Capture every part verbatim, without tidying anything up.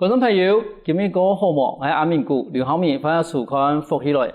觀眾朋友，今日過好無？𠊎係阿明牯，劉浩明，歡迎收看《福氣來了》。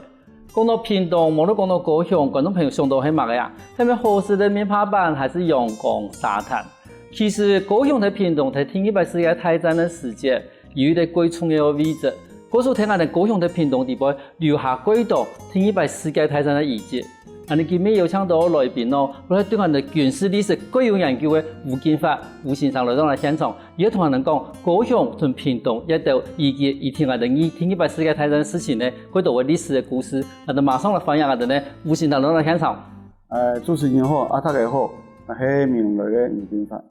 講到屏東，無論講到高雄，觀眾朋友想到係麼个啊？係毋係好食个面帕粄，還係陽光沙灘？其實高雄在屏東在第二擺世界大戰个時節，有一個蓋重要个位置。故所在𠊎等高雄在屏東裡背留下蓋多第二擺世界大戰个遺跡。 𠊎等今晡日邀請到來賓哦，來對𠊎等軍事歷史蓋有研究个吳金發吳先生來到𠊎等現場，佢愛同𠊎等講高雄同屏東這兜以及以前𠊎等二第二擺世界大戰事情呢，蓋多个歷史个故事。𠊎等馬上來歡迎𠊎等呢吳先生來到𠊎等現場。呃，主持人好，啊，大家好，𠊎係美濃來个吳金發。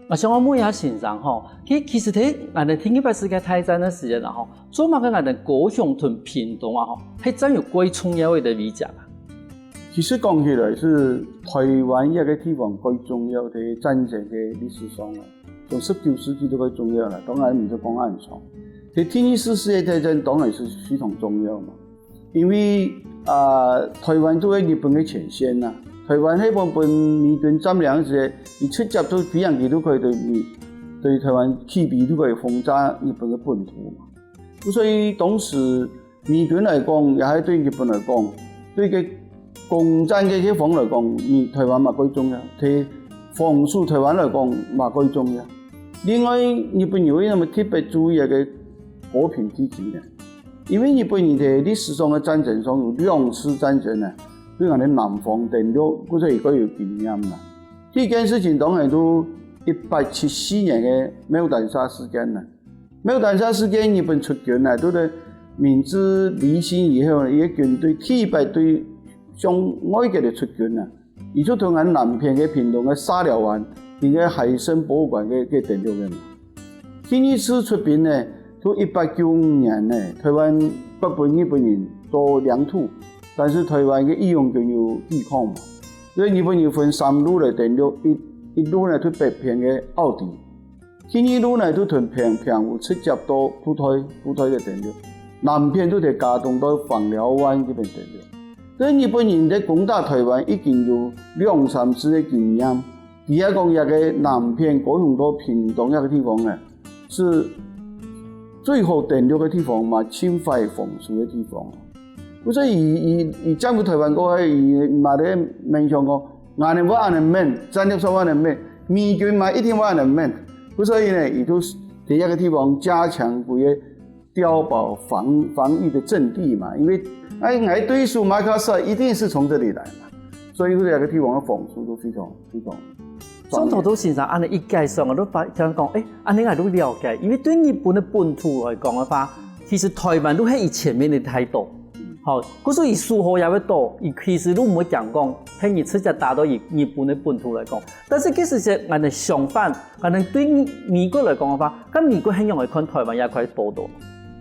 啊，想愛問一下先生吼，其其實在𠊎等第二擺世界大戰个時間啊吼，做麼个𠊎等高雄同屏東啊吼，係佔有蓋重要个位置啊？ 其實講起來，係臺灣這個地方蓋重要个戰爭个歷史上啊，從十九世紀就蓋重要了，當然毋使講恁長。在第二次世界大戰當然係非常重要嘛，因為啊，臺灣就係日本个前線啊，臺灣係分分美軍佔領个時節，佢直接就飛行機就可以對美對臺灣起飛就可以轟炸日本个本土嘛。所以當時 美軍來講，也係對日本來講，對个攻佔个一方來講，你臺灣嘛蓋重要，對防守臺灣來講嘛蓋重要。另外，日本人為麼个特別注意這個和平地區呢？因為日本人在歷史上个戰爭上有兩次戰爭呢，對𠊎等南方登陸，故所佢蓋有經驗啦。第一件事情當然就一八七四年个牡丹社事件啦。 牡丹社事件，日本出軍啊，就在明治維新以後呢，佢个軍隊第一擺對向外國个出軍啊，佢就同𠊎南片个屏東个社寮灣，佢个海生博物館个个登陸个嘛。第二次出兵呢，就一八九五年呢，臺灣割分日本人做領土，但是臺灣个義勇軍有抵抗嘛，所以日本人分三路來登陸，一一路呢就北片个奧迪， 第二路呢，就從澎湖直接到布袋，布袋个登陸。南片就在佳冬到枋寮灣這片登陸。所以日本人在攻打臺灣已經有兩三次个經驗，佢也講這個南片高雄到屏東這個地方呢，係最好登陸个地方嘛，盡壞防守个地方。 故所以佢佢佢佔領臺灣過後，佢嘛在面上講，𠊎等會恁樣面，戰略上會恁樣面，美軍嘛一定會恁樣面。故所以呢，佢就在這個地方加強佢个碉堡防防禦个陣地嘛，因為哎，𠊎對手麥克阿瑟一定係從這裡來嘛，所以這個地方个防守都非常非常。 上頭都先生恁樣一介紹，𠊎都發現講，誒，恁樣𠊎都了解，因為對日本个本土來講个話，其實臺灣都係佢前面个大島，吼，故所以守好這個島，佢其實都毋會驚講，係你直接打到日日本个本土來講。但是其實係𠊎等相反，𠊎等對美國來講个話，該美國係仰會看臺灣這塊島島？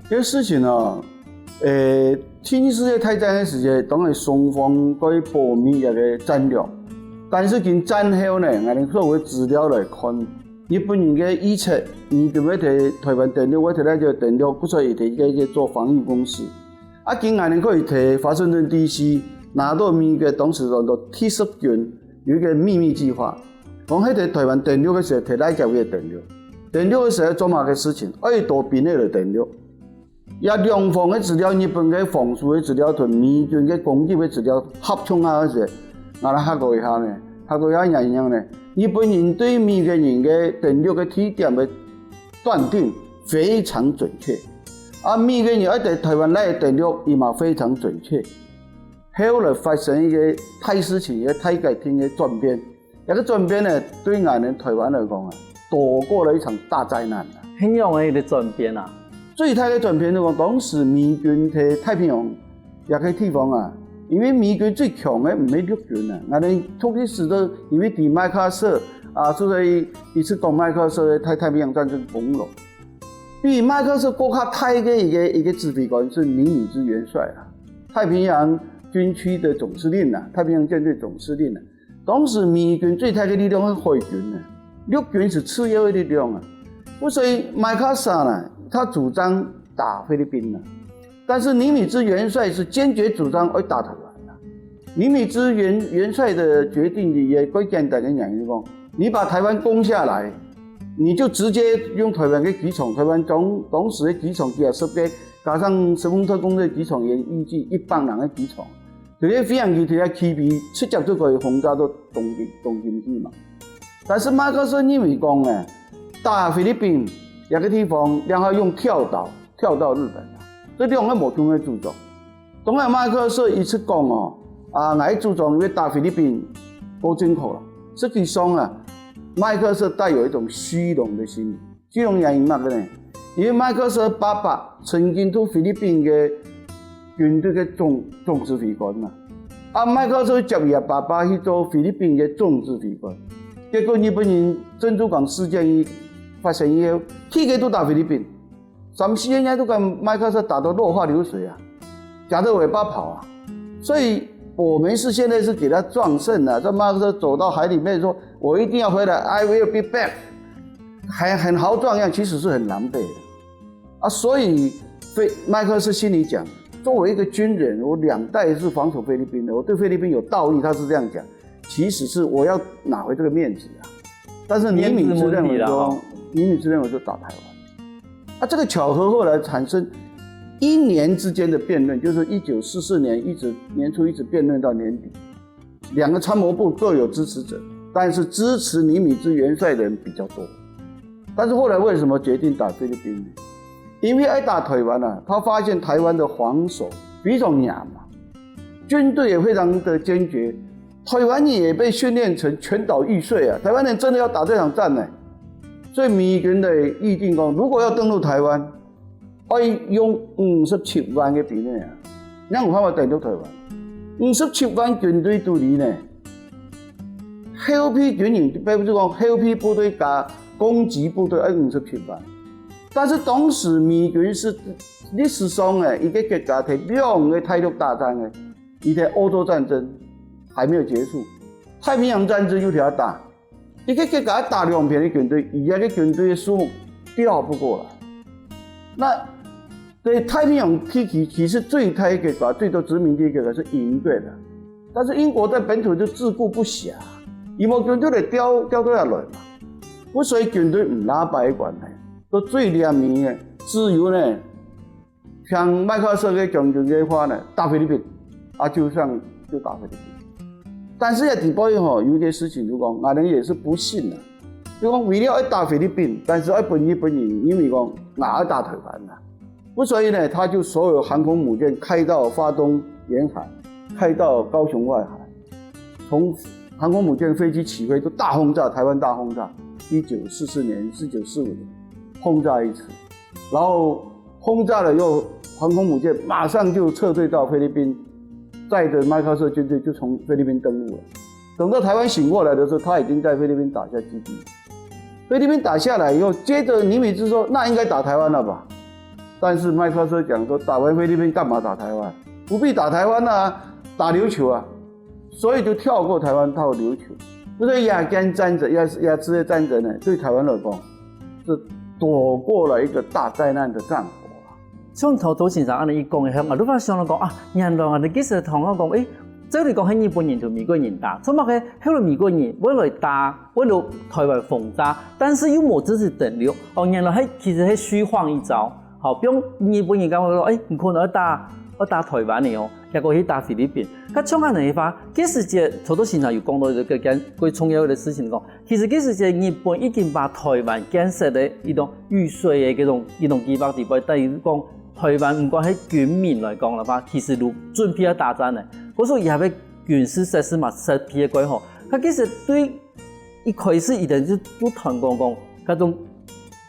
這個事情啊， 呃，第二次世界大戰个時節，當然雙方都保密這個戰略。但是經戰後呢，𠊎等所有个資料來看，日本人个預測，美軍會在臺灣登陸，會在該个登陸，故所以在該个做防禦工事。啊，經𠊎等可以在華盛頓D C拿到美國當時講到第十軍有一個秘密計劃，講係在臺灣登陸个時候，在該个位登陸。登陸个時候做麼个事情？愛多兵仔來登陸。 這兩方个資料，日本个防守个資料同美軍个攻擊个資料合共下个時，𠊎來核對一下呢，核對一下原因呢，日本人對美國人个登陸个地點个斷定非常準確，啊，美國人愛在臺灣來登陸，佢嘛非常準確。後來發生一個大事情，一個大改變个轉變。 這個轉變呢，對𠊎等臺灣來講啊，躲過了一場大災難啊。係仰仔个轉變啊？最大个轉變就講，當時美軍在太平洋這個地方啊，因為美軍最強个毋係陸軍啊，𠊎等讀歷史都因為知麥克阿瑟啊，所以一直講麥克阿瑟个太太平洋戰爭功勞。比麥克阿瑟更加大个一個一個指揮官係尼米茲元帥啊，太平洋軍區的總司令啊，太平洋艦隊總司令啊。 當時美軍最大个力量係海軍呢，陸軍係次要个力量啊。故所以麥克阿瑟呢，他主張打菲律賓呢，但是尼米茲元帥是堅決主張要打臺灣啊。尼米茲元元帥的決定也蓋簡單个原因講，你把臺灣攻下來，你就直接用台灣个機場，台灣當，當時个機場幾若十个，加上神風特攻个機場，也預計一百人个機場。這个飛行機直接起飛，直接就可以轟炸到東京，東京去嘛。但是麥克阿瑟認為講呢，打菲律賓這个地方，然後用跳島，跳到日本，這兩个無同个主張。當然麥克阿瑟一直講哦，啊，𠊎主張因為打菲律賓無正確了。實際上啊，麥克阿瑟帶有一種虛榮的心理。虛榮原因麼个呢？因為麥克阿瑟爸爸曾經做菲律賓个軍隊个總，總指揮官嘛。啊，麥克阿瑟接佢爸爸去做菲律賓个總指揮官。結果日本人珍珠港事件一發生以後，天天都打菲律賓。 三四个月都共麥克阿瑟打到落花流水啊，嚇得尾巴跑啊。所以我們是現在是給他壯盛啊，這麥克阿瑟走到海裡面說：「我一定要回來，I will be back。」很，很豪壯樣，其實是很狼狽的啊。所以菲，麥克阿瑟心裡講，作為一個軍人，我兩代是防守菲律賓的，我對菲律賓有道義，他是這樣講。其實是我要拿回這個面子啊。但是尼米茲認為說，尼米茲認為說打台灣。啊，這個巧合後來產生一年之間的辯論，就是一九四四年一直，年初一直辯論到年底。兩個參謀部各有支持者，但是支持尼米茲元帥的人比較多。但是後來為什麼決定打菲律賓呢？因為愛打台灣啊，他發現台灣的防守非常嚴嘛，軍隊也非常的堅決，台灣人也被訓練成全島玉碎啊，台灣人真的要打這場戰呢。所以美軍的預定講，如果要登陸台灣，愛用五十七萬个兵力啊，哪有辦法登陸台灣？五十七萬軍隊都理呢，後備軍人，比如講後備部隊加攻擊部隊愛五十七萬。但是當時美軍是歷史上欸，一個國家在兩個大陸大戰欸，佢在歐洲戰爭還沒有結束，太平洋戰爭又在打，一個國家打兩片的軍隊，佢个軍隊的數目調不過來。那在太平洋地區，其實最大的國家、最多殖民地的國家是英國的，但是英國在本土就自顧不暇，佢無軍隊來調，調到哪來嘛？故所以軍隊毋拉擺个關係，到最尾面呢，只有呢，像麥克阿瑟个將軍个話呢，打菲律賓，啊，就像，就打菲律賓。但是在底背吼，有一件事情就講，𠊎等也是不幸啊，就講為了愛打菲律賓，但是愛分日本人認為講，𠊎愛打台灣啊。故所以呢，他就所有航空母艦開到花東沿海，開到高雄外海，從航空母艦飛機起飛就大轟炸，台灣大轟炸。一九四四年、一九四五年轟炸一次，然後轟炸了以後，航空母艦馬上就撤退到菲律賓，載著麥克阿瑟軍隊就從菲律賓登陸了。等到台灣醒過來的時候，他已經在菲律賓打下基地。菲律賓打下來以後，接著尼米茲說，那應該打台灣了吧？但是麥克阿瑟講說，打完菲律賓幹嘛打台灣？不必打台灣啊，打琉球啊。所以就跳過台灣到琉球。所以這件戰爭，這，這次的戰爭呢，對台灣來講，是躲過了一個大災難的戰火啊。像頭拄先生恁樣一講个，𠊎就發想到講啊，原來啊，你其實同我講，誒，照理講係日本人同美國人打，做麼个後來美國人會來打，會來台灣轟炸，但是又無正式登陸，哦，原來係，其實係虛晃一招。好，比如日本人講說，誒，你可能愛打，愛打台灣个哦，結果去打菲律賓。該像恁樣个話，其實這頭拄先生有講到一個，一個重要个事情講，其實其實這日本已經把台灣建設个一種玉碎个這種，一種計畫底背，等於講台灣毋管係軍民來講个話，其實都準備要打戰个。故所以也會軍事設施嘛，設備个規劃。佢其實對一開始佢等就，就談講講，該種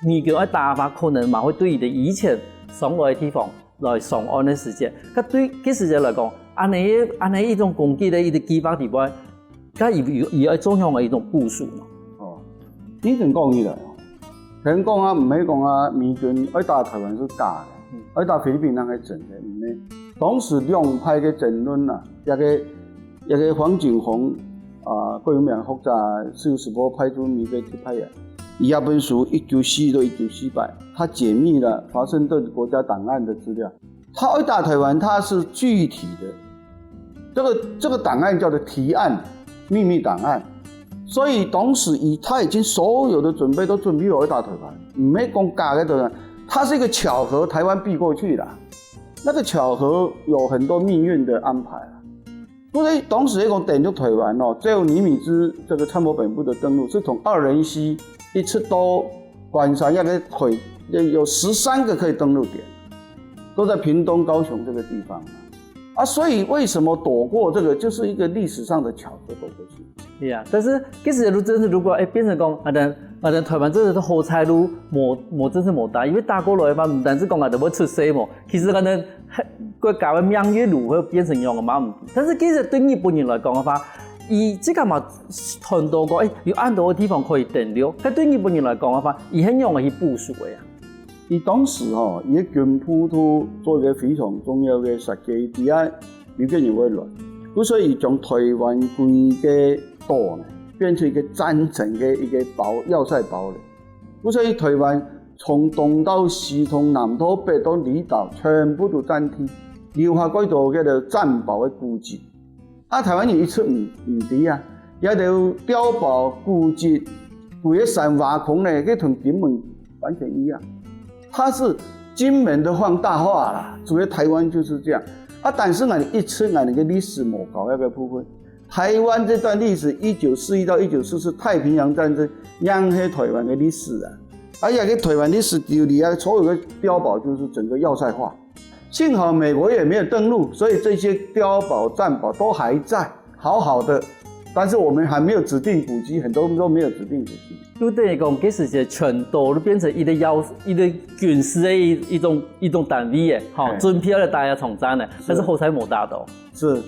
美軍愛打个話，可能嘛會對佢等以前傷害个地方 來上岸个時節，該對該時節來講，恁樣个，恁樣一種攻擊个一個計畫底背，該佢，佢，佢愛做樣个一種部署嘛。哦，認真講起來哦，先講啊，毋係講啊，美軍愛打台灣係假个，嗯。愛打菲律賓人係真个，毋係。當時兩派个爭論啊，這個，這個黃景鴻啊，國民黨學者《自由時報》派駐美國特派員，佢這本書一九四到一九四八，他解密了華盛頓國家檔案的資料。 他愛打台灣，他是具體的，這個，這個檔案叫做提案，秘密檔案。所以當時佢，他已經所有的準備都準備好要打台灣，毋係講假个台灣，他是一個巧合，台灣避過去了。那個巧合有很多命運的安排啊。所以當時那個登陸台灣哦，只有尼米茲這個參謀本部的登陸，是從二仁溪一直到關山那個腿，有十三個可以登陸點，都在屏東、高雄這個地方。啊，所以為什麼躲過這個，就是一個歷史上的巧合，都不是。對啊，但是其實如真是如果哎變成講，啊，等啊等台灣真的是好彩路，無無真是無打，因為打過來嘛，毋單是講啊，就會出事嘛，其實可能國家的命運如何變成樣个嘛，毋知。但是其實對日本人來講个話，佢這个嘛，很多个，哎，有恁多个地方可以登陸，但對日本人來講个話，佢係樣个去部署个呀。 佢當時吼，佢个軍部都做一個非常重要个設計，知啊美國人會來，故所以將台灣規个島呢，變成一個戰爭个一個堡，要塞堡壘。故所以台灣從東到西，從南到北到離島，全部都佔地，留下幾多个戰堡个古蹟。 啊，台灣人一直毋毋知啊，這兜碉堡、古蹟、規个山挖空呢，佢同金門完全一樣。它是金門的放大化啦，主要台灣就是這樣。啊，但是呢，一直呢，那個歷史無搞那個部分。台灣這段歷史，一九四一到一九四四太平洋戰爭，也係台灣个歷史啊。啊，這個台灣歷史就裡啊，所有个碉堡就是整個要塞化。 幸好美國也沒有登陸，所以這些碉堡、戰堡都還在，好好的。但是我們還沒有指定古蹟，很多都沒有指定古蹟。就等於講，這時節全島都變成一個要一個軍事个一一種一種單位誒，吼，嘿。準備好來打這場戰誒，是。但是好彩無打到。是。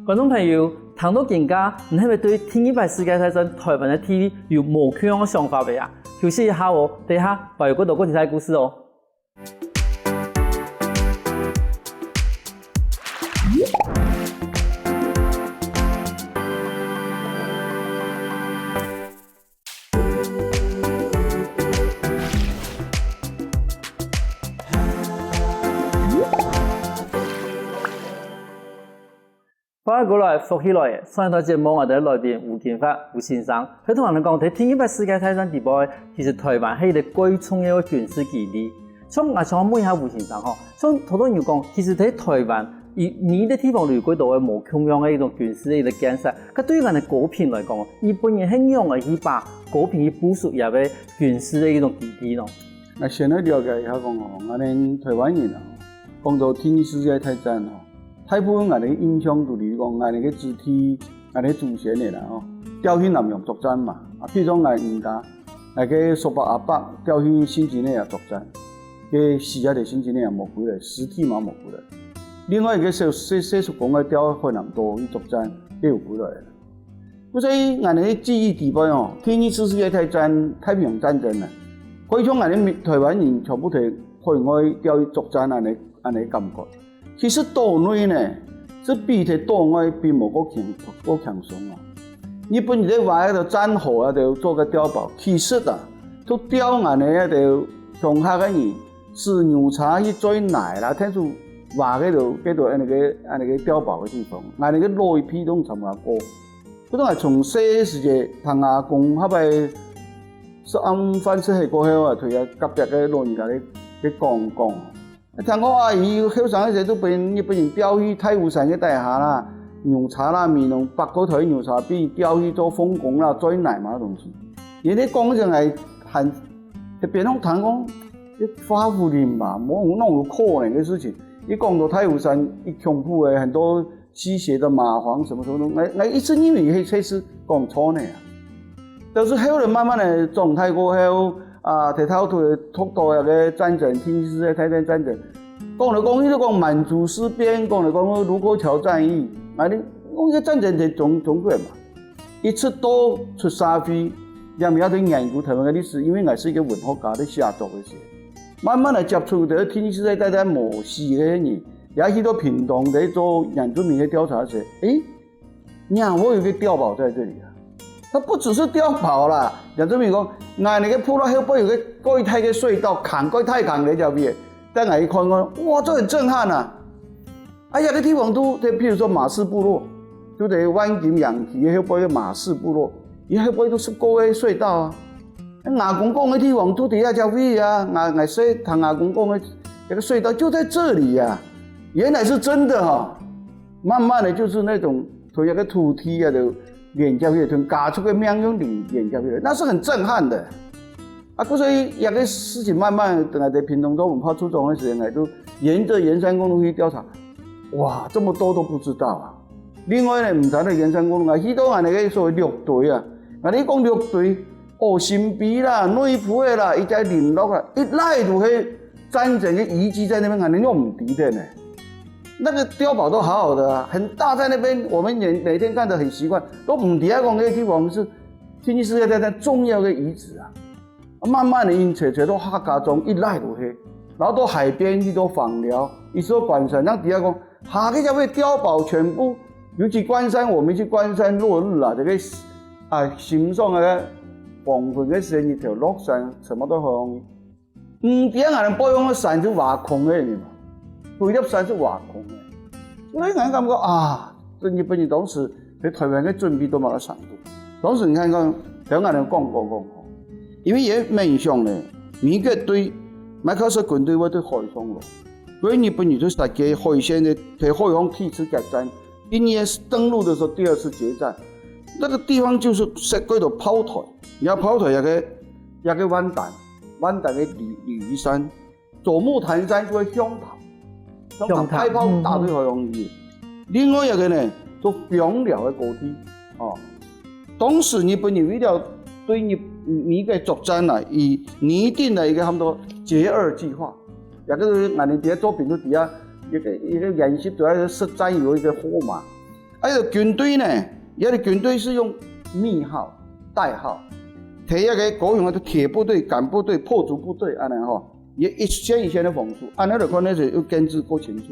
觀眾朋友，聽到今下，你係毋係對第二擺世界大戰台灣个地位有無共樣个想法未啊？休息一下哦，等一下還有更多更精彩个故事哦。 歡迎過來，福氣來了！上一段節目，𠊎兜來賓吳廷發吳先生，佢同𠊎兜講，在第二擺世界大戰底背，其實台灣係一個蓋重要个軍事基地。像𠊎想問一下吳先生吼，像頭先有講，其實在台灣，佢每一個地方都有蓋多个無共樣个一種軍事个一個建設。該對於𠊎兜高屏來講，日本人係仰仔去把高屏去部署佢个軍事个一種基地呢？𠊎先來了解一下講吼，𠊎兜台灣人啊，講到第二世界大戰吼， 大部分𠊎兜印象肚裡講，𠊎兜个子弟，𠊎兜祖先个啦吼，調去南洋作戰嘛。啊，譬如講𠊎五家，𠊎个叔伯阿伯調去新幾內亞作戰，該死啊在新幾內亞無歸來，屍體嘛無歸來。另外一個細細細叔公个調海南島去作戰，該有歸來。故所以𠊎兜个記憶底背哦，第二次世界大戰、太平洋戰爭啊，可以講𠊎兜台灣人全部在海外調去作戰恁仔恁仔感覺。 其實島內呢，係比在島外比無夠輕，夠輕鬆啊。日本人在挖該兜戰壕啊，就做个碉堡。其實啊，都碉𠊎兜該兜鄉下个人，駛牛車去載泥啦，天數挖該兜，該兜恁仔个，恁仔个碉堡个地方，𠊎兜个老一輩都參加過。不過𠊎從細个時節，同阿公較擺食暗飯食好過後啊，同佢隔壁个老人家咧，咧講講。 聽講啊，佢後生个時都分日本人調去大武山个底下啦，牛車啦，美濃百過台牛車，分佢調去做奉公啦，載泥嘛東西。人家講起來還，一邊攏聽講，這發福音嘛，無哪有可能个事情。一講到大武山，一恐怖个，很多 吸血的螞蟥什麼什麼東西，𠊎，𠊎一直認為該，該係講錯个啊。但是後來慢慢个長大過後，啊，在頭拄仔讀到該个戰爭，第二次世界大戰戰爭，講來講去就講滿洲事變，講來講去盧溝橋戰役，啊，你講這戰爭在中，中國嘛，一直到出社會，也毋曉得研究台灣个歷史，因為𠊎係一個文學家，在寫作个時候，慢慢个接觸到第二次世界大戰無死个人， 也去到屏東在做原住民个調查時，誒，仰會有個碉堡在這裡啊？它不只是碉堡啦，原住民講，𠊎兜个部落後背有個蓋大个隧道，崁蓋大崁个這位，但𠊎一看講，哇，這很震撼啊！哎呀，這地方都，這譬如說馬氏部落，就等於萬金洋體个後背个馬氏部落，佢後背都係過个隧道啊。阿公講个地方都在這隻位啊，𠊎，𠊎細聽阿公講个，這個隧道就在這裡啊。原來是真的哈。慢慢的就是那種同一個土地啊，就連接起來，同家族个命運連，連接起來，那是很震撼的。啊，故所以這個事情慢慢，等下在屏東做文化處長的時間，𠊎都沿著沿山公路去調查，哇，這麼多都不知道啊。另外呢，毋單單沿山公路啊，去到𠊎等个所謂六堆啊，𠊎等講六堆，哦，新埤啦、內埔个啦，一直連落啊，一拉都係戰爭个遺跡在那邊，𠊎等又毋知的呢。那個碉堡都好好的啊，很大在那邊，我們每，每天看得很習慣，都毋知啊，講那個地方是第二次世界大戰重要的遺址啊。慢慢的，因為找，找到客家庄一拉落去，然後到海邊去到枋寮，一直到關山，人知啊講，下個社會碉堡全部，尤其關山，我們去關山落日啊，這個啊，欣賞个黃昏个時間，日頭落山，全部都好容易。毋知𠊎等背後个山係挖空个呢嘛，對立山係挖空个。所以𠊎感覺啊，這日本人當時對台灣个準備都無个程度。當時你看看，同𠊎等講講講講，因為也面向呢，美國對麥克阿瑟軍隊會對海上咯，所以日本人就設計海線个，在海上第一次決戰，第二次登陸的時候第二次決戰，那個地方就是設計的炮台，你看炮台那個那個萬丹，萬丹个鯉，鯉魚山， 佐木潭山就係香潭，香潭，香潭，大炮打對海洋裡。另外一個呢，就枋寮个高地，哦。當時日本人為了對日，美國作戰啊，佢擬定了一個差不多捷二計畫，也就是𠊎等在做兵都知啊，一個，一個演習主要是實戰有一個號碼。還有軍隊呢，佢个軍隊係用謐號、代號，在該个高雄个鐵部隊、幹部隊、炮組部隊恁樣吼。 一，一線一線个防守，恁樣來看，該就有建制過清楚。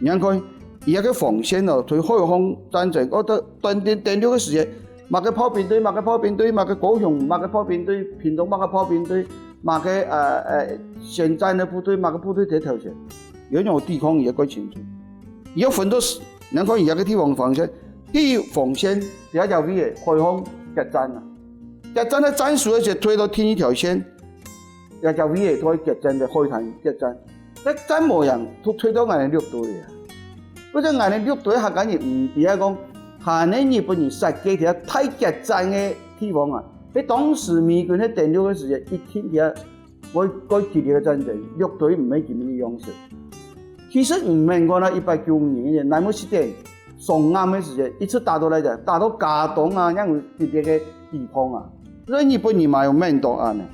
你看，佢个防線哦，對海防戰爭，哦，到斷定登陸个時節，麼个炮兵隊，麼个炮兵隊，麼个高雄，麼个炮兵隊，屏東麼个炮兵隊，麼个，呃，呃，先戰个部隊，麼个部隊在頭前，有種地方佢个過清楚。佢个分到，你看佢个地方防線，第一防線，第一條位个海防決戰啊，決戰个戰術个時，推到第二條線， 這隻位仔都係決戰个海灘決戰。該戰無贏，都推到𠊎等六堆啊。或者𠊎等六堆客家人毋知啊講，還係日本人設計條大決戰个地方啊，係當時美軍係登陸个時節，一定條會，會激烈个戰爭，六堆毋係今日个樣式。其實毋免講啦，一八九五年个南部事變，上岸个時節，一直打到來个，打到佳冬啊，恁有激烈个地方啊。所以日本人嘛有面對恁呢。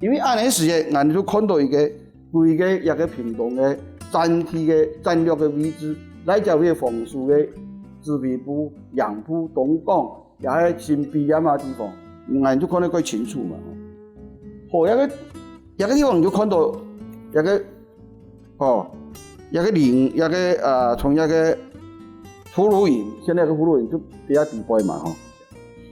因為恁呢時節，𠊎等就看到一個，對一個，一個屏東个戰地个戰略个位置，來這位防守个指揮部、營部、東港，也係新埤啊地方，𠊎等就看得較清楚嘛。好，一個，一個地方就看到一個，哦，一個零，一個，呃，從一個葫蘆營，現在个葫蘆營就比較底背嘛，吼。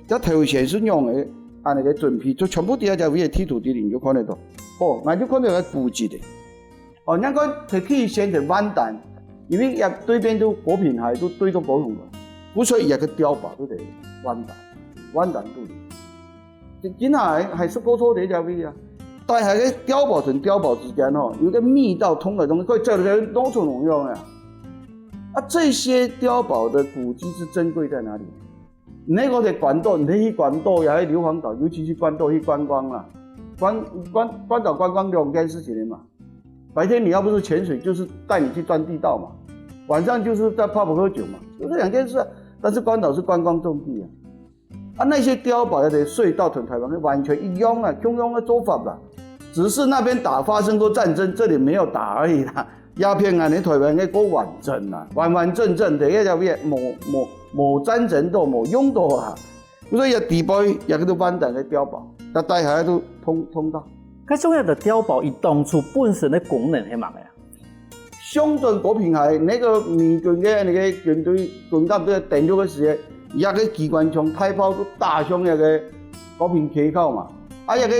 這頭前係仰仔，恁呢个準備，就全部在這位个地圖裡面就看得到。好，𠊎就看到个古蹟个。哦，人講在第一線个萬丹，因為這對面就和平海，就對到高雄了。故所以這個碉堡就在萬丹，萬丹肚裡。今，今下還，還係過坐在這位啊。但係个碉堡同碉堡之間吼，有個密道通來通去，可以走到農村農場啊。啊，這些碉堡的古蹟是珍貴在哪裡？ 你講在關島，你去關島也係硫磺島，尤其去關島去觀光啦。關，關，關島觀光兩件事情的嘛。白天你要不是潛水，就是帶你去鑽地道嘛。晚上就是在pub喝酒嘛，就這兩件事啊。但是關島是觀光重地啊。啊，那些碉堡的隧道同台灣的完全一樣啊，共樣的做法啦。只是那邊打，發生過戰爭，這裡沒有打而已啦。 鴉片啊，你台灣个過完整啊，完完整整个，這隻位無，無，無戰爭到，無用到啊。所以這底背也叫做萬丹个碉堡，佢底下都通，通道。該種樣个碉堡，佢當初本身个功能係麼个啊？相對和平海，那個美軍个那個軍隊軍艦在登陸个時節，這個機關槍大炮都打向那個和平街口嘛，啊，那個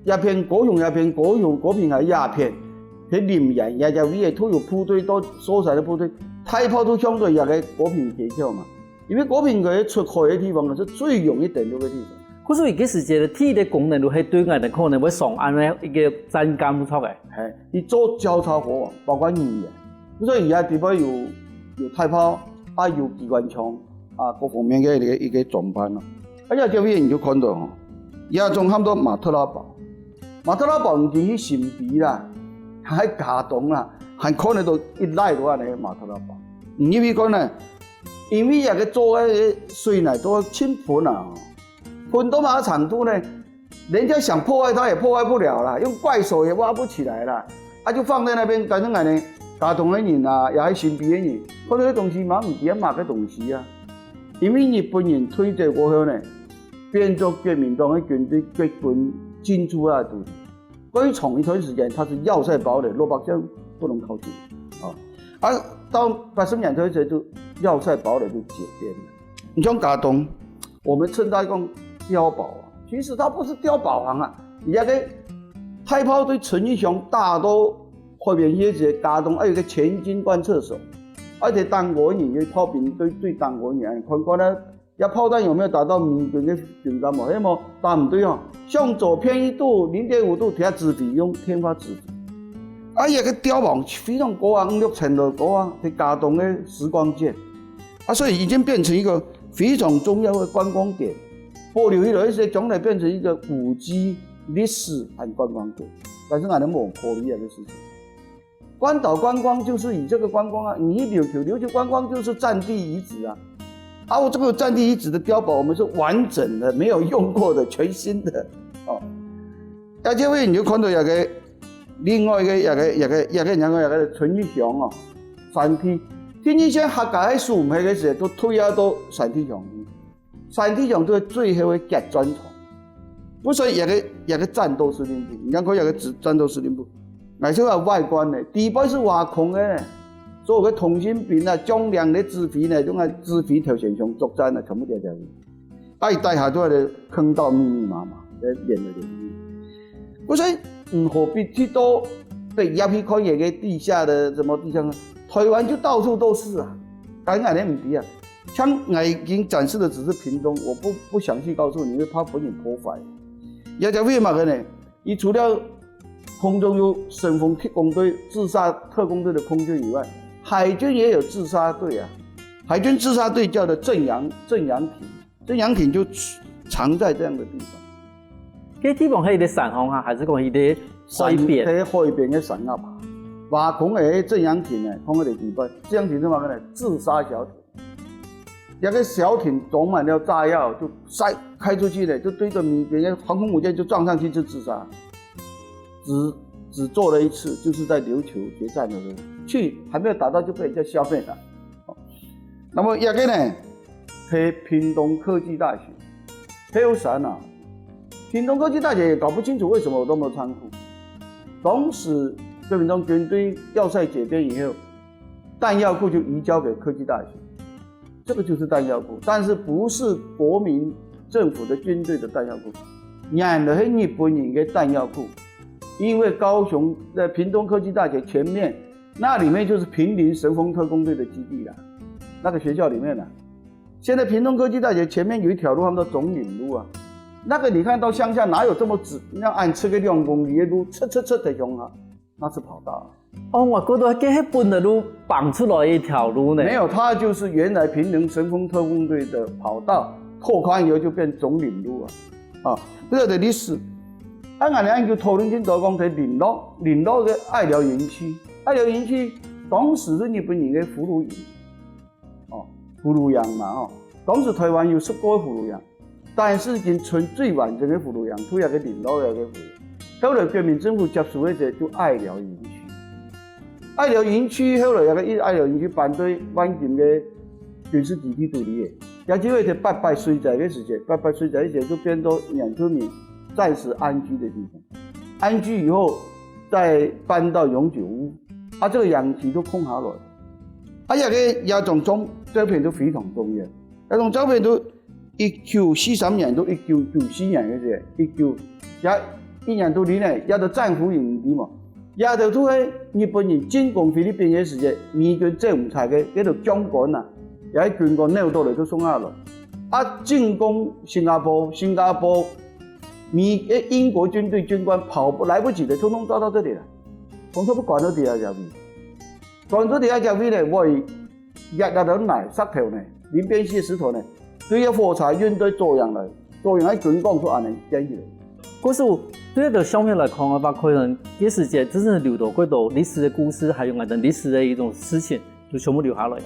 這片高雄，這片高雄，高屏个這片，該林園這隻位仔都有部隊到疏散个部隊，大炮都向著這個高屏街口嘛。因為高屏个出海个地方呢，係最容易登陸个地方。故所以該時節个第一个功能就係對𠊎等可能會上岸个一个戰艦毋著个。嘿，佢做交叉火網，包括語言，所以佢下底背有有大炮，啊有機關槍，啊各方面个一个一个裝扮咯。啊這位你就看到吼，這種喊做馬特拉堡，馬特拉堡毋係去新埤啦，還加東啦，還看得到一拉到恁呢馬特拉堡。你入去看呢，因為這个做个水泥都盡噴啊，噴到麼个程度呢？人家想破壞它也破壞不了啦，用怪手也挖不起來啦，啊就放在那邊，反正恁呢，加東个人啊，也係新埤个人，看到該東西嘛毋知麼个東西啊。因為日本人退走過後呢，變做國民黨个軍隊國軍進駐啊肚裡。 過長一段時間，它是要塞堡壘，老百姓不能靠近。啊，啊，到八十年代這就要塞堡壘就解編了。你像加東，我們稱它講碉堡啊，其實它不是碉堡行啊，人家个大炮對陳義雄打到海邊去，直接加東，還有一個前軍官廁所，而且當國人，有炮兵對對當國人，看看呢， 這炮彈有沒有打到美軍个軍艦無？係無，打毋著哦。向左偏一度，零點五度，底下指揮，用電話指揮。啊，這个碉堡非常高啊，五六層樓高啊，係加東个時光艦。啊，所以已經變成一個非常重要的觀光點，保留下來一些，將來變成一個古蹟、歷史和觀光點。但是𠊎等無考慮這个事情。 關島觀光就是以這個觀光啊，你琉球，琉球觀光就是戰地遺址啊。啊，我這個戰地遺址的碉堡，我們是完整的，沒有用過的，全新的。哦，啊，這位你就看到這个另外一个，這个，這个，這个，這个，這个陳義雄哦，山地，陳義雄客家个蘇武个時候，都退啊到山地鄉去。 山地鄉就係最後个決戰場。故所以這个，這个戰鬥司令部，你看這个戰，戰鬥司令部，𠊎就講外觀呢，底背係挖空个呢，所有个通信兵啊，將領个指揮呢，用來指揮頭前線作戰啊，全部在這裡。啊，佢底下都係坑道密密麻麻，在連在連。故所以，嗯，何必去到北亞去看一个地下的什麼地下呢？台灣就到處都是啊，當然你毋知啊。 像𠊎已經展示的只是屏東，我不，不詳細告訴你，因為怕分人破壞。這隻為麼个呢？佢除了空中有神風特攻隊、自殺特攻隊的空軍以外，海軍也有自殺隊啊。海軍自殺隊叫做正陽，正陽町，正陽町就藏在這樣的地方。這地方係一個山上啊，還是講一個海邊？在海邊的山壙啊，挖空个正陽町呢，空个地方，正陽町是麼个呢？自殺小艇。 那個小艇裝滿了炸藥，就塞，開出去了，就對著美軍的航空母艦就撞上去就自殺。只，只做了一次，就是在琉球決戰的時候，去還沒有打到就被人家消滅了。那麼這個呢，係屏東科技大學，還有啥呢？屏東科技大學也搞不清楚為什麼有這麼殘酷。當時國民黨軍隊要塞解編以後，彈藥庫就移交給科技大學。 這個就是彈藥庫，但是不是國民政府的軍隊的彈藥庫，原來係日本人的彈藥庫。因為高雄的屏東科技大學前面，那裡面就是坪林神風特攻隊的基地啦，那個學校裡面啦。現在屏東科技大學前面有一條路，他們叫總領路啊，那個你看到鄉下哪有這麼直，那恁直个兩公里的路，直直直在鄉下，那是跑道啊。 哦，𠊎覺得該係本來就放出來一條路呢。沒有，它就是原來坪林神風特攻隊的跑道，拓寬以後就變總領路啊。啊，這個歷史。啊，𠊎等就討論盡多講在麟洛，麟洛个愛寮營區，愛寮營區當時係日本人个俘虜營。 哦，俘虜營嘛，哦，當時台灣有十個俘虜營，但是已經存最完整个俘虜營，就係該麟洛个俘虜營。後來國民政府接收个時節，就愛寮營區。愛寮營區後來該个愛寮營區搬到萬金个軍事基地肚裡个，也就係八八水災个時節，八八水災个時節就變做原住民暫時安居的地方。安居以後，再搬到永久屋，啊，這個營區就空下來。 啊，這個這張相，照片都非常重要。這張照片都一九四三年到一九九四年个時，一九，這一年到裡呢，這兜戰俘營，你知無？這兜都係日本人進攻菲律賓个時節，美軍走毋掣个，該兜將官啊，一這軍官扭到來就送下來。啊，進攻新加坡，新加坡，美，英國軍隊軍官跑不，來不及的，通通抓到這裡來，通通被關到底下去。關到底下去呢，會壓壓到泥石頭呢，林邊溪石頭呢，對个火車運到左營來，左營个軍港就恁樣建起來。故所，對這个上面來看个話，可能這時節真正留到幾多歷史个故事，還有𠊎等歷史个一種事情，就全部留下來。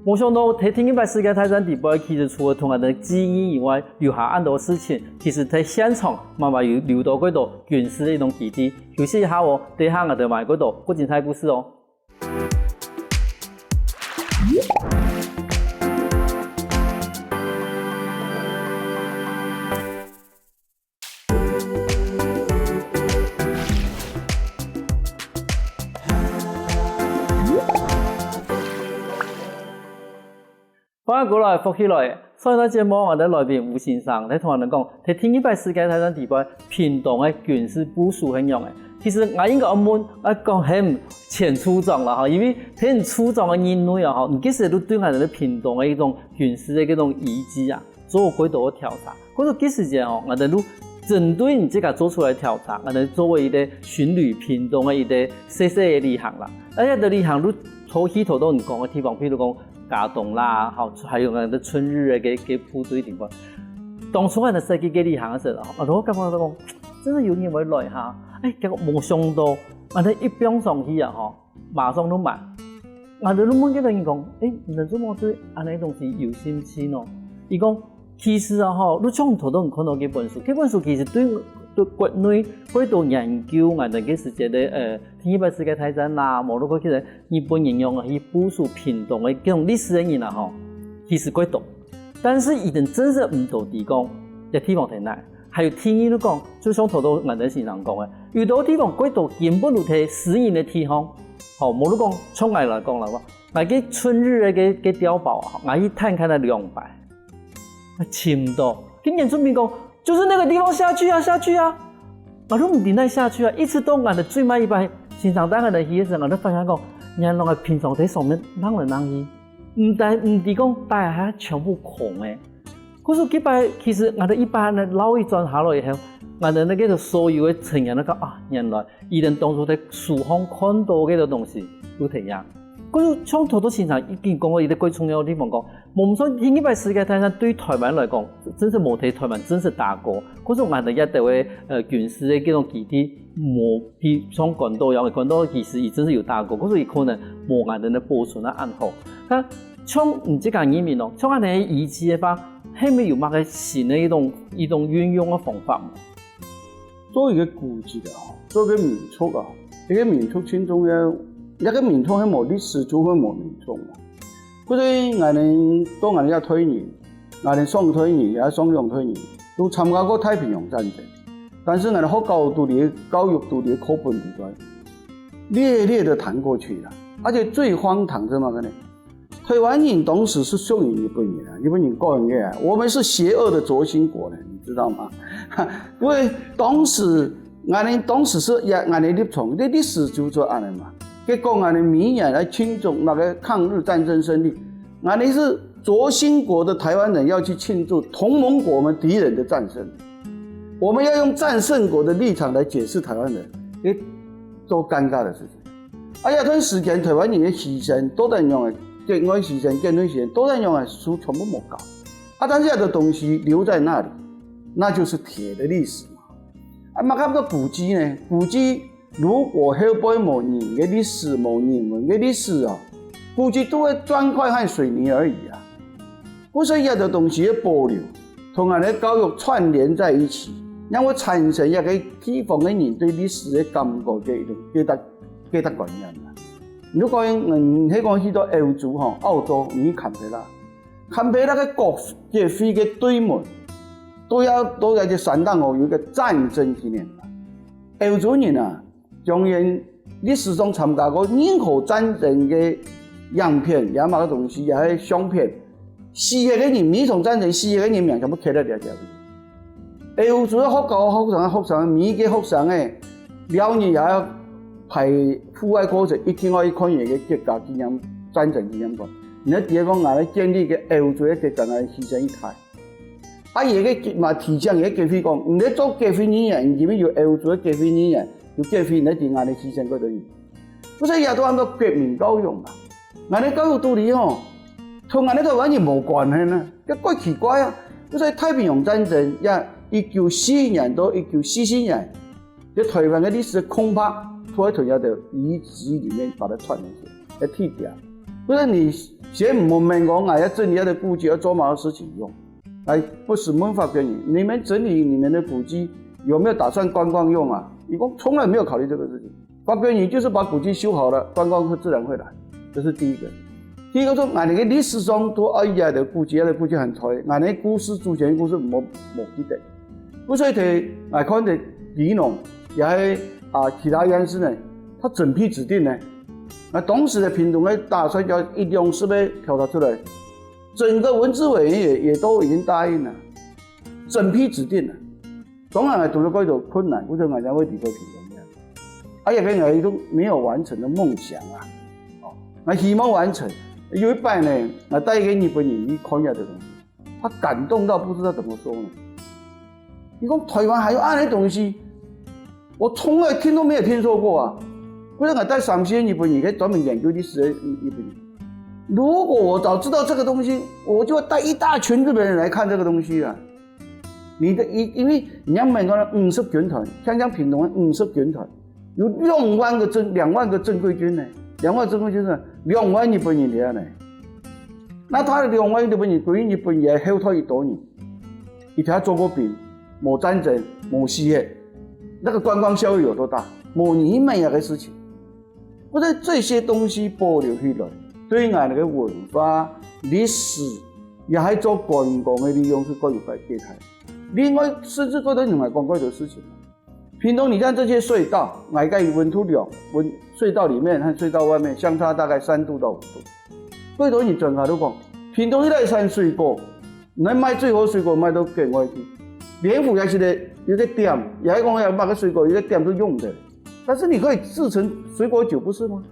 無想到，在第二擺世界大戰底背，其實除了同𠊎等記憶以外，留下恁多事情，其實在現場慢慢有留到幾多軍事个一種基地。休息一下哦，等一下𠊎等還有幾多過精彩故事哦。 歡迎過來，福氣來！上一段節目，𠊎等來賓吳先生，佢同𠊎等講，在第二擺世界大戰底背，屏東个軍事部署係仰仔。其實𠊎應該愛問，愛講係前處長啦吼，因為在你處長个任內啊吼，你其實都對𠊎等屏東个一種軍事个這種遺跡啊，做過幾多个調查。 故所該時節吼，𠊎兜就針對你自家做出來調查，𠊎兜做為一個巡旅屏東个一個細細个旅行啦。而且个旅行就頭去頭到你講个地方，譬如講佳冬啦，吼，還有𠊎兜春日个个个部隊地方。當初𠊎兜設計个旅行个時候，𠊎兜感覺講，真係有人會來哈，哎，結果無想到，𠊎兜一放上去啊，吼， 馬上就滿。𠊎兜就問該個人講：「欸，你等做麼對恁樣東西有興趣呢？」佢講：「其實啊吼，就像頭先你看到這本書，這本書其實對，對國內會多研究𠊎兜該時節个，呃，第二擺世界大戰啦，無論講其實日本人用去部署屏東个這種歷史个人啊吼，其實較多。但是佢等真實毋多知講，這地方在哪。」 還有第二就講，就像頭先𠊎兜先生講个，有兜地方過多根本就在私人个地方，吼，無就講像𠊎來講啦，𠊎个春日个个碉堡啊，𠊎去探看了兩擺，啊，尋毋到。跟原住民講，就是那個地方下去啊，下去啊，𠊎都毋知哪下去啊，一直到𠊎兜最尾一擺先生帶𠊎兜去个時候，𠊎兜發現講，原來𠊎平常在上面浪來浪去。 毋但，毋知講底下全部空个。故所該擺，其實𠊎兜一般呢，繞一轉下來以後，𠊎兜該個所有个成員都講，啊，原來佢等當初在書項看到个東西，就在這。故所像頭先先生已經講過一個最重要个地方，講，無錯，第二擺世界大戰對臺灣來講，真係無在臺灣真實打過。故所𠊎兜這兜个，呃，軍事个這種基地， 無，比像關島樣，關島其實佢真係有打過，可是佢可能無恁樣个保存啊恁好。該像你這個人民哦，像恁樣个遺跡个話，係毋係有麼个新个一種，一種運用个方法無？做一個古蹟个哦，做一個民宿啊，一個民宿盡重要，一個民宿係無歷史就會無民宿嘛。所以𠊎兜到𠊎兜這代人，𠊎兜上代人也上兩代人，都參加過太平洋戰爭。 但是𠊎兜學校肚裡个教育肚裡个課本裡背，略略的談過去了。而且最荒唐是麼个呢？臺灣人當時是屬於日本人啊，日本人講个啊，我們是邪惡的軸心國呢，你知道嗎？因為當時，𠊎兜當時是，𠊎兜立場，這歷史就做恁樣嘛。結果𠊎兜每年來慶祝那個抗日戰爭勝利，𠊎兜是軸心國的臺灣人要去慶祝同盟國們敵人的戰勝。 我們要用戰勝國的立場來解釋臺灣人，誒，多尷尬的事情。啊，這段時間臺灣人个犧牲，到底仰仔，國外犧牲、國內犧牲，到底仰仔書全部無教。啊，但是這個東西留在那裡，那就是鐵的歷史嘛。啊，麼个叫古蹟呢？古蹟 如果後背無人个歷史，無人文个歷史哦，估計都會磚塊和水泥而已啊。故所以這兜東西个保留，同𠊎兜个教育串聯在一起，讓會產生一個地方个人對歷史个感覺个一種價值，價值觀念啊。如果，嗯，係講去到歐洲吼，澳洲，你去堪培拉， 堪培拉个國，國會个對門，都有，都有一個山頂哦，有一個戰爭紀念館。歐洲人啊，當然歷史上參加過任何戰爭个影片，也麼个東西，也係相片，死个人，每場戰爭死个人名全部刻在這條。 歐洲个學校學生，學生，每一個學生个，了日也要排戶外課程，一定愛去看佢个國家紀念，戰爭紀念館。你愛知講𠊎來建立个歐洲个國家，𠊎犧牲一大。啊，佢个嘛提醒佢个國會講，你來做國會議員，你因為有歐洲个國會議員，有國會，你愛知𠊎來犧牲幾多人。所以也都安到國民教育嘛。𠊎个教育肚裡吼，同𠊎个台灣人無關係呢，這蓋奇怪啊！所以太平洋戰爭也一九四一年到一九四四年，這台灣个歷史空白，都在同這个遺址裡面把它串聯起來，來提掉。不是你先莫問講，哎呀，整理這个古蹟要做麼个事情用？哎，不是問法國人，你們整理你們的古蹟有沒有打算觀光用啊？你講從來沒有考慮這個事情。法國人就是把古蹟修好了，觀光客自然會來，這是第一個。第二個說，𠊎等个歷史上都愛這个古蹟，這个古蹟很衰，𠊎等个故事、祖先的故事無，無記得。故所以，𠊎看到基隆，也係，啊，其他縣市呢，他整批指定呢。那當時的屏東个打算叫一兩十个調查出來，整個文資委員也，也都已經答應了，整批指定了。當然，堵著蓋多困難，故所以𠊎才會離開屏東个。啊，也跟𠊎一種沒有完成的夢想啊。哦，𠊎希望完成。有一擺呢，𠊎帶一個日本人去看這个東西，他感動到不知道怎麼說呢。佢講台灣還有恁樣的東西，我從來聽都沒有聽說過啊。不然𠊎帶三四個日本人，可以專門研究歷史的日本人。如果我早知道這個東西，我就會帶一大群日本人來看這個東西啊。你的，因，因為你要問講五十軍團，像，像屏東的五十軍團，有兩萬個正，兩萬個正規軍呢，兩萬正規軍呢，兩萬日本人來呢。那他的兩萬日本人，歸日本人後退幾多年，佢聽做過兵，無戰爭，無死个，那個觀光效益有多大？無人去買這个事情。故所以這些東西保留起來，對𠊎等个文化、歷史，也係做觀光个利用，係蓋有價值个。另外，甚至做得另外講蓋多事情。屏東你看這些隧道，𠊎个溫度量，溫，隧道裡面和隧道外面相差大概三度到五度。蓋多人專家都講，屏東一帶產水果，你賣最好水果賣到境外去。蓮霧也係个，有個點，也係講要賣个水果，有個點都用的。但是你可以製成水果酒，不是嗎？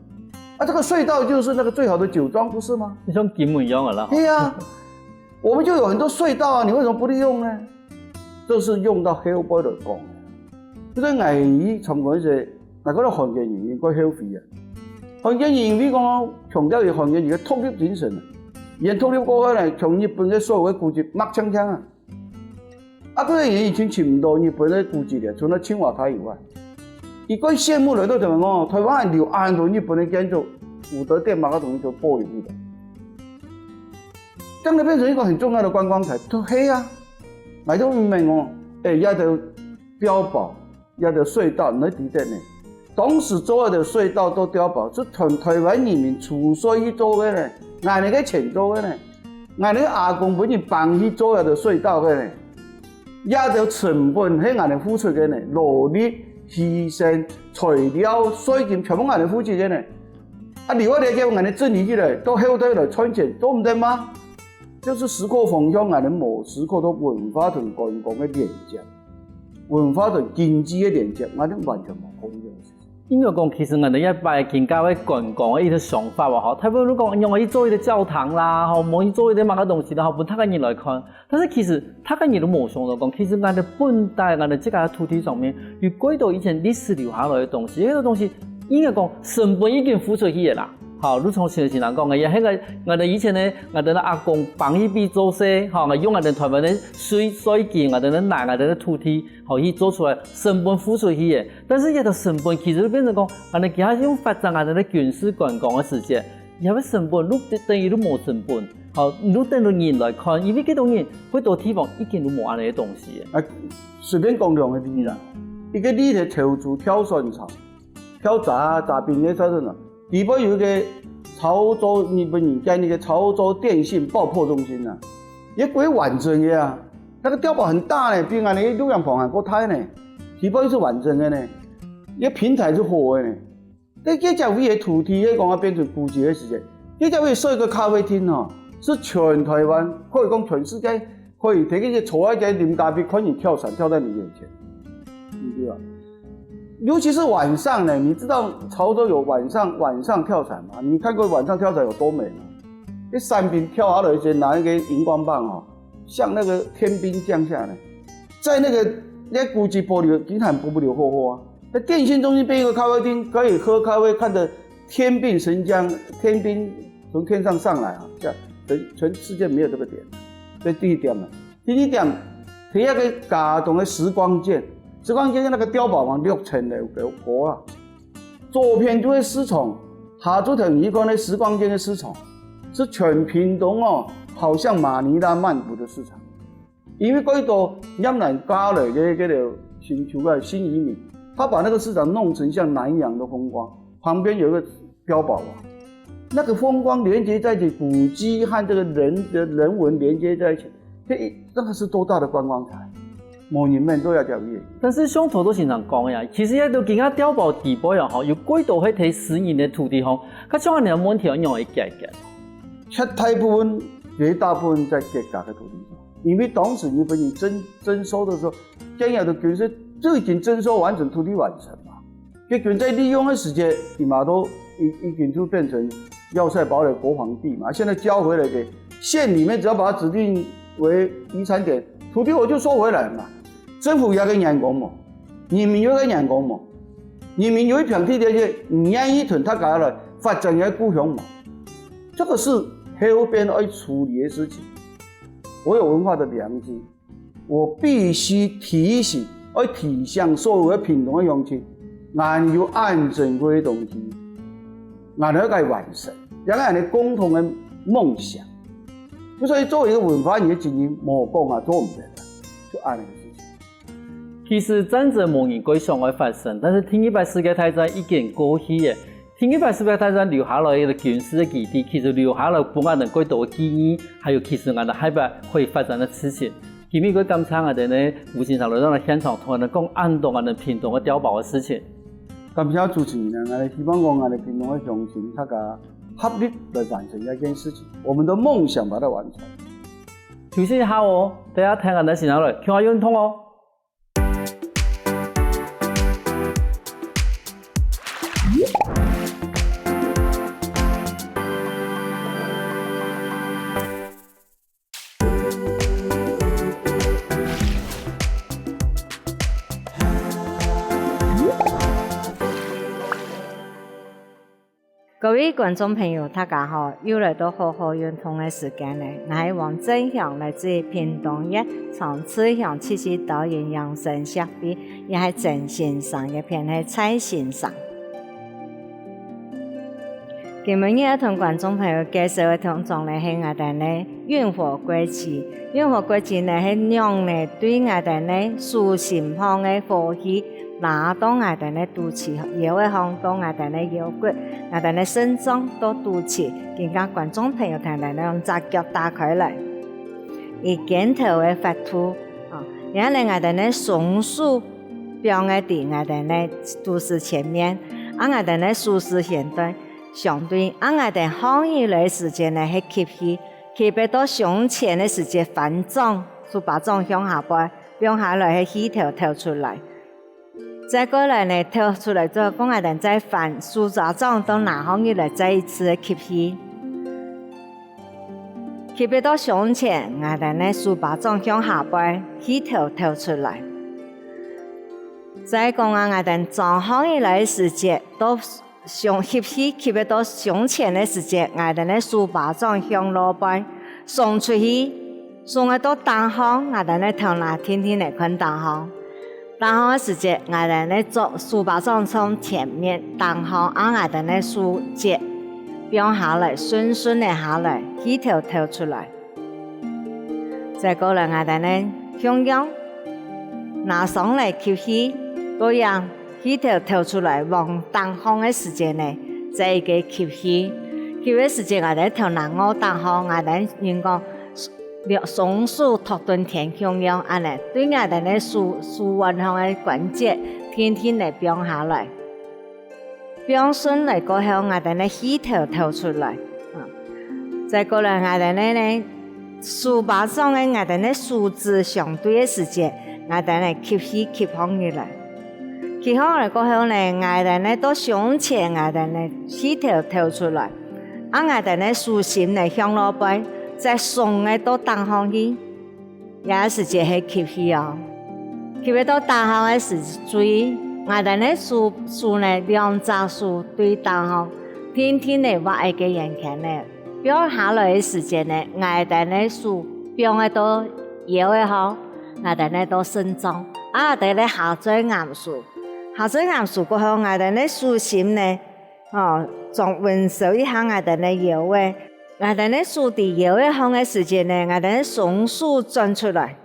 啊，這個隧道就是那個最好的酒莊，不是嗎？你像金門一樣的啦。對呀，我們就有很多隧道啊，你為什麼不利用呢？這是用到後背來講。所以𠊎以前講一些，𠊎講到漢奸人應該後悔啊。漢奸人因為講強調佢漢奸人个獨立精神啊，佢獨立過後呢，將日本个所有个古蹟抹淨淨啊。啊，這个人已經尋毋到日本个古蹟了，除了清華塔以外。佢蓋羨慕來到台灣哦，台灣還留恁多日本个建築，武德殿嘛，該東西都保留起來。這樣就變成一個很重要的觀光財，對啊，𠊎都毋明哦，哎，這兜碉堡，這兜隧道，你知得呢？當時做个隧道到碉堡，係全台灣人民出稅去做个呢，𠊎等个錢做个呢，𠊎等个阿公分人幫去做个隧道个呢。這兜成本係𠊎等付出个呢，勞力、犧牲、材料、稅金全部𠊎等付出个呢。啊，留下來叫𠊎等整理起來，到後代來賺錢，做毋得嗎？就是時刻方向，𠊎等無時刻到文化同觀光个連接，文化同經濟个連接，𠊎等完全無看到。應該講，其實𠊎等一般今下个觀光个一個想法啊，吼，大部分都講，用去做一個教堂啦，吼，無去做一個麼个東西啦，吼，分大家人來看。但是其實大家人都無想到講，其實𠊎等本底𠊎等自家个土地上面有幾多以前歷史留下來个東西，這個東西應該講成本已經付出去个啦。好，就像先生講个，也係𠊎，𠊎等以前呢，𠊎等个阿公幫一筆做事，吼，用𠊎等台灣个稅，稅金，𠊎等个泥，𠊎等个土地，吼，去做出來，成本付出去个。但是這個成本其實就變成講，𠊎等其他用發展𠊎等个軍事觀光个時節，這個成本，就等於就無成本。好，就等於人來看，因為幾多人，幾多地方已經就無恁樣个東西。啊，隨便講兩個例啦，一個例係頭拄跳傘場， 跳閘，閘兵个跳傘場，底背有一個潮州日本人建立个潮州電信爆破中心啊，也幾完整个啊。那個碉堡很大呢，比𠊎等个錄影棚還過大呢，底背是完整个呢，也平台是好个呢。在這隻位个土地，該講啊變成古蹟个時節，這隻位設一個咖啡廳吼，是全台灣可以講全世界可以在這個坐在這啉咖啡，看你跳傘跳在你眼前，對吧？ 尤其是晚上呢，你知道潮州有晚上，晚上跳傘嗎？你看過晚上跳傘有多美嗎？那山兵跳下來時，拿一個螢光棒哦，像那個天兵降下來，在那個，那古蹟保留，竟然保留好好啊。那電信中心變一個咖啡廳，可以喝咖啡，看著天兵神將，天兵從天上上來啊，這樣全，全世界沒有這個點。這第一點嘛。第二點，第二個加當个時光劍，時光劍那個碉堡嘛，六層樓高啊。 左片就係市場，下晝頭你去看該時光劍个市場，係全屏東哦，好像馬尼拉、曼谷的市場。因為蓋多越南嫁來个，个新住个新移民，他把那個市場弄成像南洋的風光，旁邊有一個碉堡啊，那個風光連接在一起，古蹟和這個人的人文連接在一起，這一，那個是多大的觀光財！ 無人問都要條魚。但是像頭先先生講个啊，其實這都今下碉堡底背啊，吼，有幾多係在私人个土地項，該像恁樣个問題愛仰般解決？絕大部分、絕大部分在國家个土地上，因為當時日本人徵，徵收的時候，建業的軍事就已經徵收完成，土地完成嘛。 結果在利用个時節，佢嘛都已，已經就變成要塞堡壘國防地嘛。現在交回來給縣裡面，只要把它指定為遺產點，土地我就收回來嘛。政府有个眼光無？人民有个眼光無？人民有一片土地，毋願意同大家來發展个故鄉無？這個是後邊愛處理个事情。我有文化的良知， 我必須提醒，愛提醒所有个屏東个鄉親，𠊎有恁珍貴个東西，𠊎愛佢完成，這係𠊎等共同个夢想。所以作為一個文化人个責任，無講啊，做毋得啊，就恁樣个事情。其實戰爭無人會想愛發生，但是第二擺世界大戰已經過去了， 第二擺世界大戰留下來个軍事个基地，其實留下來分𠊎等蓋多个記憶，還有其實𠊎等後擺可以發展个事情。今日个感謝𠊎等呢，吳先生來到現場，同𠊎等講恁多𠊎等屏東个碉堡个事情。感謝主持人啊，𠊎希望講𠊎等屏東个鄉親大家合力來完成這件事情，我們的夢想把它完成。休息一下哦，等下聽𠊎等先生來，共下運動哦。 各位觀眾朋友，大家好！又來到好好運動个時間了。𠊎係王正祥，來自屏東縣長治鄉七七多元養生協會，也係曾先生，這片係蔡先生。今晡日愛同觀眾朋友介紹个動作呢，係𠊎等个運火歸七。運火歸七呢，係仰仔對𠊎等个手心項个火氣 拿到𠊎等个肚臍腰仔項到𠊎等个腰骨，𠊎等个腎臟到肚臍，今下觀眾朋友聽𠊎等用隻腳打開來，以肩頭个闊度，啊，然後呢𠊎等个雙手放个在𠊎等个肚臍前面，啊𠊎等个手指先端相對，啊𠊎等䟘起來个時節呢係吸氣，吸忒到胸前个時節翻掌，手巴掌向下背，放下來係氣敨敨出來。 再過來呢，敨出來之後，分𠊎等再翻，手巴掌都拿䟘起來，再一次个吸氣。吸忒到胸前，𠊎等呢手巴掌向下背，氣敨敨出來。再講啊，𠊎等掌䟘起來个時節，到胸，吸氣，吸忒到胸前个時節，𠊎等呢手巴掌向落背，送出去。 送个到頂項，𠊎等个頭那定定來看頂項。頂項个時節，𠊎等个左手巴掌從前面頂項，啊𠊎等个手節放下來，順順个下來，氣敨敨出來。再過來，𠊎等个胸腔，拿上來吸氣，到樣 氣敨敨出來往頂項个時節呢，再一個吸氣。吸个時節，𠊎等頭那臥頂項，𠊎等人講兩雙手托等天共樣恁呢，對𠊎等个手，手腕項个關節定定來放下來。放順來過後，𠊎等个氣敨敨出來。啊，再過來，𠊎等个呢， 手巴掌个𠊎等个手指相對个時節，𠊎等个吸氣吸䟘起來。吸䟘來過後呢，𠊎等个到胸前，𠊎等个氣敨敨出來。啊𠊎兜呢手心呢向落背，再送个到頂項去。這時節係吸氣哦。吸氣到頂項个時注意，𠊎兜呢手，手呢兩隻手對頂項，定定仔畫一個圓圈仔。放下來个時節呢，𠊎兜呢手放仔到腰仔項，𠊎兜呢到腎臟，啊𠊎兜呢下再揜手。下再揜手過後，𠊎兜呢手心呢， 吼，掌溫收一下𠊎兜呢腰仔。𠊎兜呢手在腰仔項个時節呢，𠊎兜呢雙手轉出來，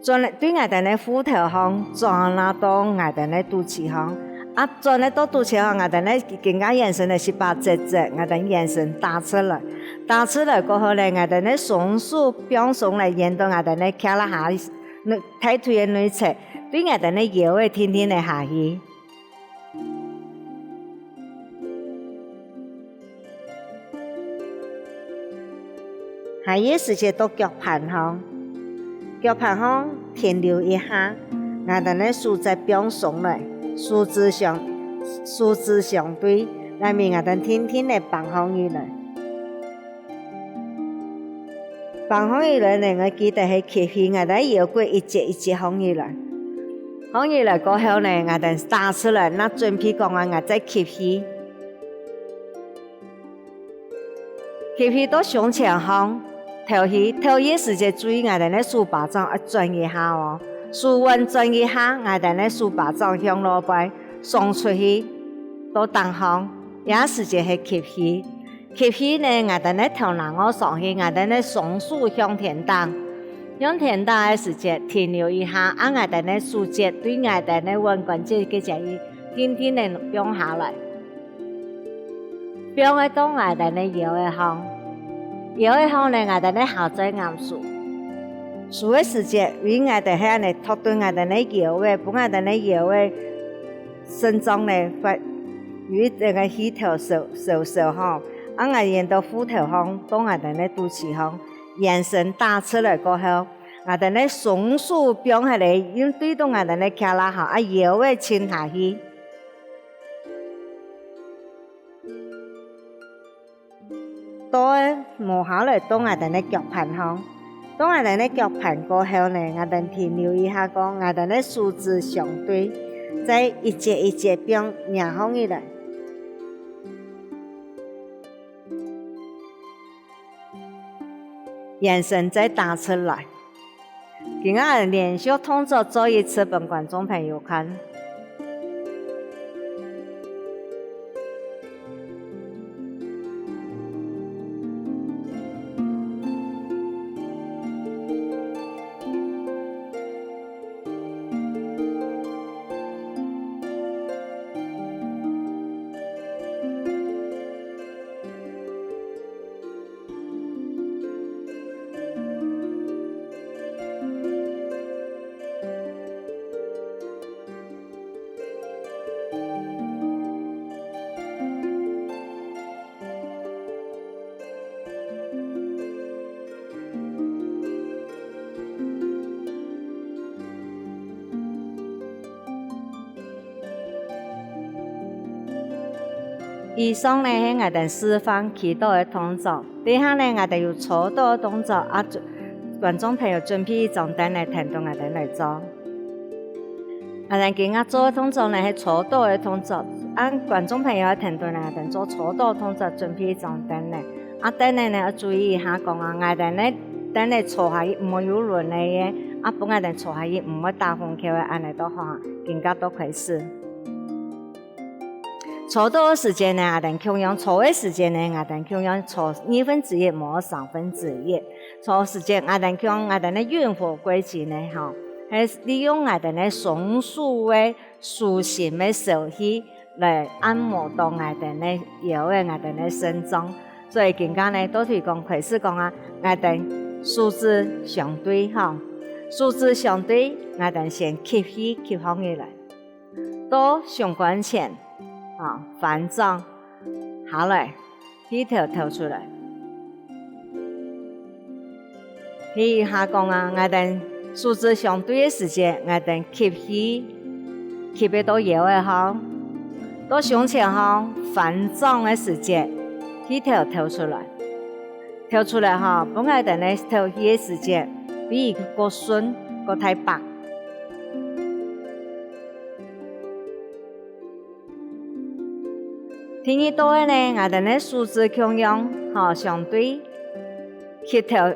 轉來對𠊎兜呢褲頭項，轉啊到𠊎兜呢肚臍項。啊轉啊到肚臍項，𠊎兜呢更加圓身呢十八節節，𠊎兜圓身打直來。打直來過後呢，𠊎兜呢雙手放鬆來，沿到𠊎兜呢胯下，內，大腿个內側，對𠊎兜呢腰仔定定仔下去。 下一時節到腳盤項，腳盤項停留一下，𠊎兜呢手再放鬆來，手指相，手指相對，來，𠊎兜定定仔挷項起來。 挷項起來呢，愛記得係吸氣，𠊎兜腰骨一節一節項起來。項起來過後呢，𠊎兜打直來，那準備講啊，𠊎再吸氣。吸氣到胸前項，敨氣，敨氣時節注意𠊎兜呢手巴掌愛轉一下哦。手腕轉一下，𠊎兜呢手巴掌向落背，送出去，到頂項，這時節係吸氣。 吸氣呢，𠊎兜呢頭那臥上去，𠊎兜呢雙手向天頂。向天頂个時節，停留一下，啊𠊎兜呢手節對𠊎兜呢腕關節个接應，定定仔放下來。放仔到𠊎兜呢腰仔項。腰仔項呢，𠊎兜呢下再揜手。手个時節，因為𠊎兜係恁仔托等𠊎兜呢腰仔，分𠊎兜呢腰仔 腎臟呢，會有一點个氣頭燒，燒燒吼，啊𠊎沿到褲頭項，到𠊎兜呢肚臍項，圓身打直來過後，𠊎兜呢雙手放下來，用對到𠊎兜呢胯下吼，啊腰仔沉下去。 到摸下來到𠊎兜呢腳盤項。到𠊎兜呢腳盤過後呢，𠊎兜停留一下講，𠊎兜呢手指相對，再一節一節放捏項起來。圓身再打直來。 今下連續動作做一次分觀眾朋友看。 以上呢係𠊎兜示範祈禱个動作，等下呢𠊎兜有搓到个動作，啊觀眾朋友準備一張凳仔，跈等𠊎兜來做。𠊎兜今下做个動作呢係搓到个動作，啊觀眾朋友愛跈等𠊎兜做搓到个動作，準備一張凳仔。啊凳仔呢愛注意一下講啊，𠊎兜呢凳仔坐下去毋會有輪仔个，啊分𠊎兜坐下去毋會打風球个，恁仔就好啊。今下就開始。 搓到个時節呢，𠊎兜共樣，搓个時節呢，𠊎兜共樣搓二分之一，無三分之一。搓時節，𠊎兜共𠊎兜呢運火歸經呢，吼，係利用𠊎兜呢雙手个手心个燒氣來按摩到𠊎兜呢腰仔，𠊎兜呢腎臟。所以今下呢，到底講開始講啊，𠊎兜手指相對，吼，手指相對，𠊎兜先吸氣，吸放起來。 到胸關前，啊，翻掌下來，氣敨敨出來。吸一下講啊，𠊎兜手指相對个時節，𠊎兜吸氣，吸个到腰仔項，到胸前項，翻掌个時節，氣頭敨出來。敨出來吼，分𠊎兜呢敨氣个時節，比較順，較大擘。 第二道个呢，𠊎兜呢手指共樣，吼，相對，吸頭，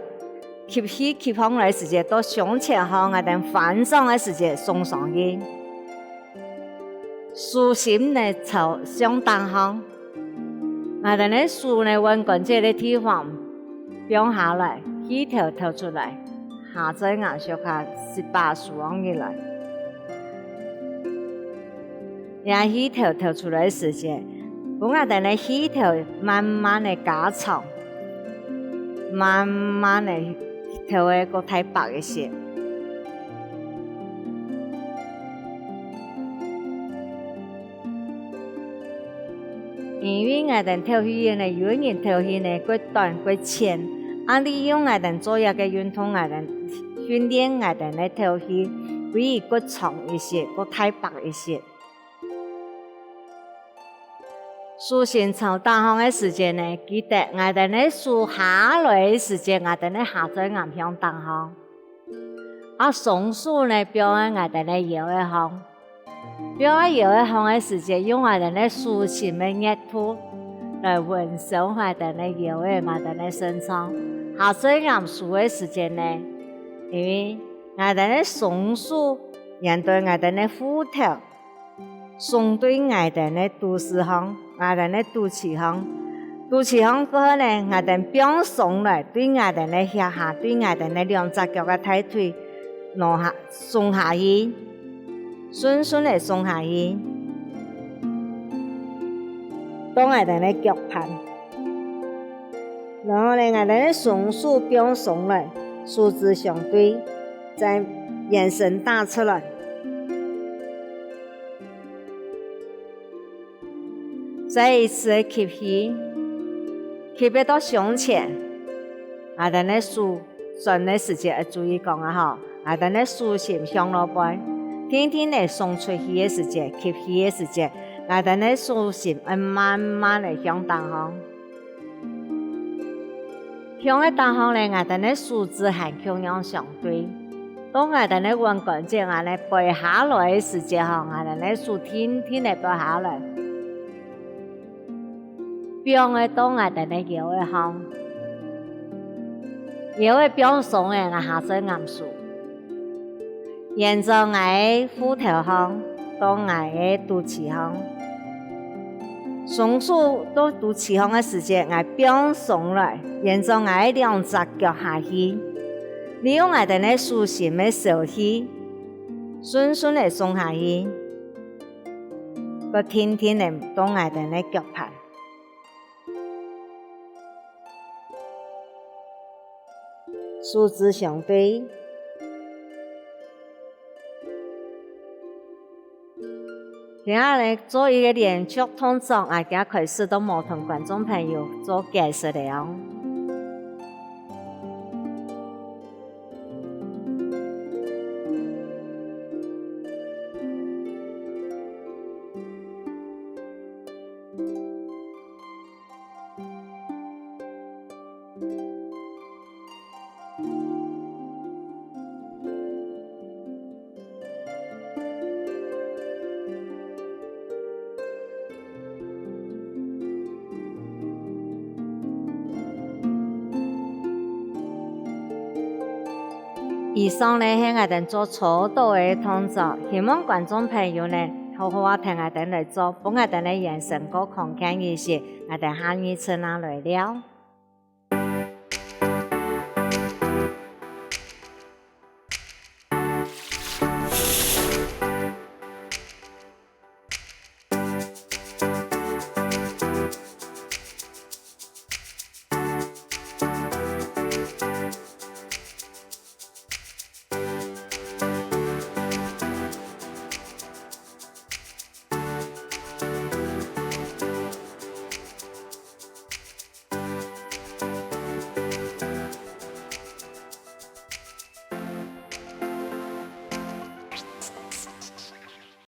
吸氣吸上來時節，到胸前吼，𠊎兜翻掌个時節，送上去。手心呢朝上頂項，𠊎兜呢手呢，腕關節个地方放下來，氣頭敨出來。 下嘴牙向下，舌巴收䟘起來。這氣頭敨出來个時節，分𠊎兜个氣頭慢慢个加長，慢慢个頭个過大擘一息。 因為𠊎兜敨氣呢，有个人敨氣呢，過短過淺，啊，利用𠊎兜做這个運動，𠊎兜訓練𠊎兜个敨氣，可以過長一息，過大擘一息。手心朝頂項个時節呢，記得𠊎兜个手下來个時節，𠊎兜个下嘴牙向頂項。 啊，雙手呢放在𠊎兜个腰仔項。放在腰仔項个時節，用𠊎兜个手心个熱度來溫暖𠊎兜个腰仔，𠊎兜个身上。下嘴牙收个時節呢，因為𠊎兜个雙手沿著𠊎兜个褲頭， 送對𠊎兜个肚屎項，𠊎兜个肚臍項。肚臍項過後呢，𠊎兜放鬆來，對𠊎兜个腋下，對𠊎兜个兩隻腳个大腿，挪下，送下去，順順个送下去，到𠊎兜个腳盤。然後呢，𠊎兜个雙手放鬆來，手指相對，再延伸打出來。 再一次个吸氣，吸氣到胸前，𠊎兜个手轉个時節愛注意講啊吼，𠊎兜个手心向外背，定定个送出去个時節，吸氣个時節，𠊎兜个手心愛慢慢个向頂項。 向个頂項呢，𠊎兜个手指還共樣相對。到𠊎兜个腕關節恁呢背下來个時節吼，𠊎兜个手定定个背下來。放个到𠊎兜个腰仔項。腰仔放鬆个，𠊎下嘴牙收。 沿著𠊎个褲頭項，到𠊎个肚臍項。雙手到肚臍項个時節，𠊎放鬆來，沿著𠊎个兩隻腳下去，利用𠊎兜个手心个泅氣，順順个送下去，過定定个到𠊎兜个腳盤。 手指相對。這下呢，做一個連續動作，𠊎這下開始都無同觀眾朋友做解釋了哦。 以上呢係𠊎兜做初步个動作，希望觀眾朋友呢，好好仔跈𠊎兜來做，分𠊎兜呢延伸過康健一息，𠊎兜下二次正來尞。